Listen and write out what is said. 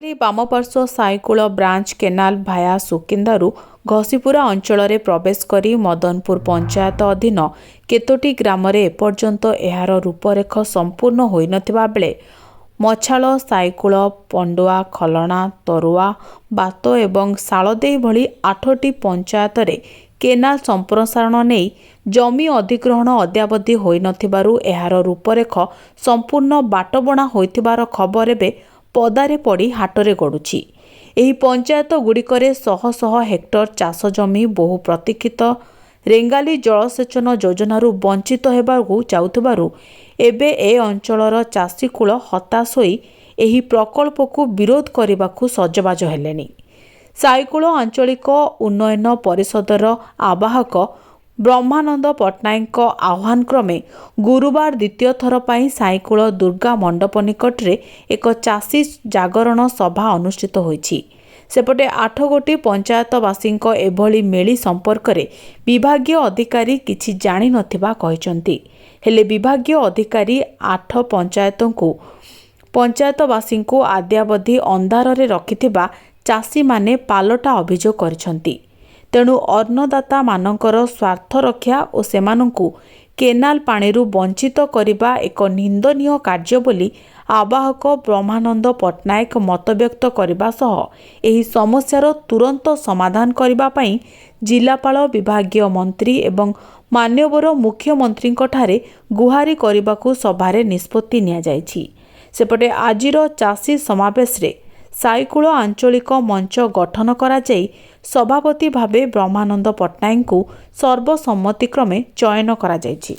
ବାମପାର୍ଶ୍ୱ ସାଇକୂଳ branch canal via ସୁକିନ୍ଦାରୁ Ghasipura ଅଞ୍ଚଳରେ ପ୍ରବେଶ କରି ମଦନପୁର ପଞ୍ଚାୟତ ଅଧୀନ କେତୋଟି ଗ୍ରାମରେ ଏପର୍ଯ୍ୟନ୍ତ ଏହାର ରୂପରେଖ ସମ୍ପୂର୍ଣ୍ଣ ହୋଇନଥିବା ବେଳେ ମଛାଳ, ସାଇକୂଳ, ପଣ୍ଡୁଆ, ଖଲଣା, ତରୁଆ, ବାତ ଏବଂ ଶାଳଦେଇ ଭଳି 8ଟି ପଞ୍ଚାୟତରେ କେନାଲ ସମ୍ପ୍ରସାରଣ ନେଇ ଜମି ଅଧିଗ୍ରହଣ ଅଦ୍ୟାବଧି ହୋଇନଥିବାରୁ ଏହାର ରୂପରେଖ ସମ୍ପୂର୍ଣ୍ଣ ବାଟବଣା ହୋଇଥିବାର ଖବର ଏବେ ପଦାରେ ପଡ଼ି ହାଟରେ ଗଡୁଛି। ଏହି ପଞ୍ଚାୟତଗୁଡ଼ିକରେ ଶହ ଶହ ହେକ୍ଟର ଚାଷ ଜମି ବହୁ ପ୍ରତୀକ୍ଷିତ ରେଙ୍ଗାଲି ଜଳସେଚନ ଯୋଜନାରୁ ବଞ୍ଚିତ ହେବାକୁ ଯାଉଥିବାରୁ ଏବେ ଏ ଅଞ୍ଚଳର ଚାଷୀକୂଳ ହତାଶ ହୋଇ ଏହି ପ୍ରକଳ୍ପକୁ ବିରୋଧ କରିବାକୁ ସଜବାଜ ହେଲେଣି। ସାଇକୂଳ ଆଞ୍ଚଳିକ ଉନ୍ନୟନ ପରିଷଦର ଆବାହକ ବ୍ରହ୍ମାନନ୍ଦ ପଟ୍ଟନାୟକଙ୍କ ଆହ୍ୱାନ କ୍ରମେ ଗୁରୁବାର ଦ୍ୱିତୀୟ ଥର ପାଇଁ ସାଇକୂଳ ଦୁର୍ଗା ମଣ୍ଡପ ନିକଟରେ ଏକ ଚାଷୀ ଜାଗରଣ ସଭା ଅନୁଷ୍ଠିତ ହୋଇଛି। ସେପଟେ 8 ଗୋଟି ପଞ୍ଚାୟତବାସୀଙ୍କ ଏଭଳି ମେଳି ସମ୍ପର୍କରେ ବିଭାଗୀୟ ଅଧିକାରୀ କିଛି ଜାଣିନଥିବା କହିଛନ୍ତି। ହେଲେ ବିଭାଗୀୟ ଅଧିକାରୀ 8 ପଞ୍ଚାୟତଙ୍କୁ ପଞ୍ଚାୟତବାସୀଙ୍କୁ ଆଦ୍ୟାବଧି ଅନ୍ଧାରରେ ରଖିଥିବା ଚାଷୀମାନେ ପାଲଟା ଅଭିଯୋଗ କରିଛନ୍ତି। ତେଣୁ ଅନ୍ନଦାତାମାନଙ୍କର ସ୍ୱାର୍ଥ ରକ୍ଷା ଓ ସେମାନଙ୍କୁ କେନାଲ ପାଣିରୁ ବଞ୍ଚିତ କରିବା ଏକ ନିନ୍ଦନୀୟ କାର୍ଯ୍ୟ ବୋଲି ଆବାହକ ବ୍ରହ୍ମାନନ୍ଦ ପଟ୍ଟନାୟକ ମତବ୍ୟକ୍ତ କରିବା ସହ ଏହି ସମସ୍ୟାର ତୁରନ୍ତ ସମାଧାନ କରିବା ପାଇଁ ଜିଲ୍ଲାପାଳ, ବିଭାଗୀୟ ମନ୍ତ୍ରୀ ଏବଂ ମାନ୍ୟବର ମୁଖ୍ୟମନ୍ତ୍ରୀଙ୍କଠାରେ ଗୁହାରି କରିବାକୁ ସଭାରେ ନିଷ୍ପତ୍ତି ନିଆଯାଇଛି। ସେପଟେ ଆଜିର ଚାଷୀ ସମାବେଶରେ ସାଇକୂଳ ଆଞ୍ଚଳିକ ମଞ୍ଚ ଗଠନ କରାଯାଇ ସଭାପତି ଭାବେ ବ୍ରହ୍ମାନନ୍ଦ ପଟ୍ଟନାୟକଙ୍କୁ ସର୍ବସମ୍ମତିକ୍ରମେ ଚୟନ କରାଯାଇଛି।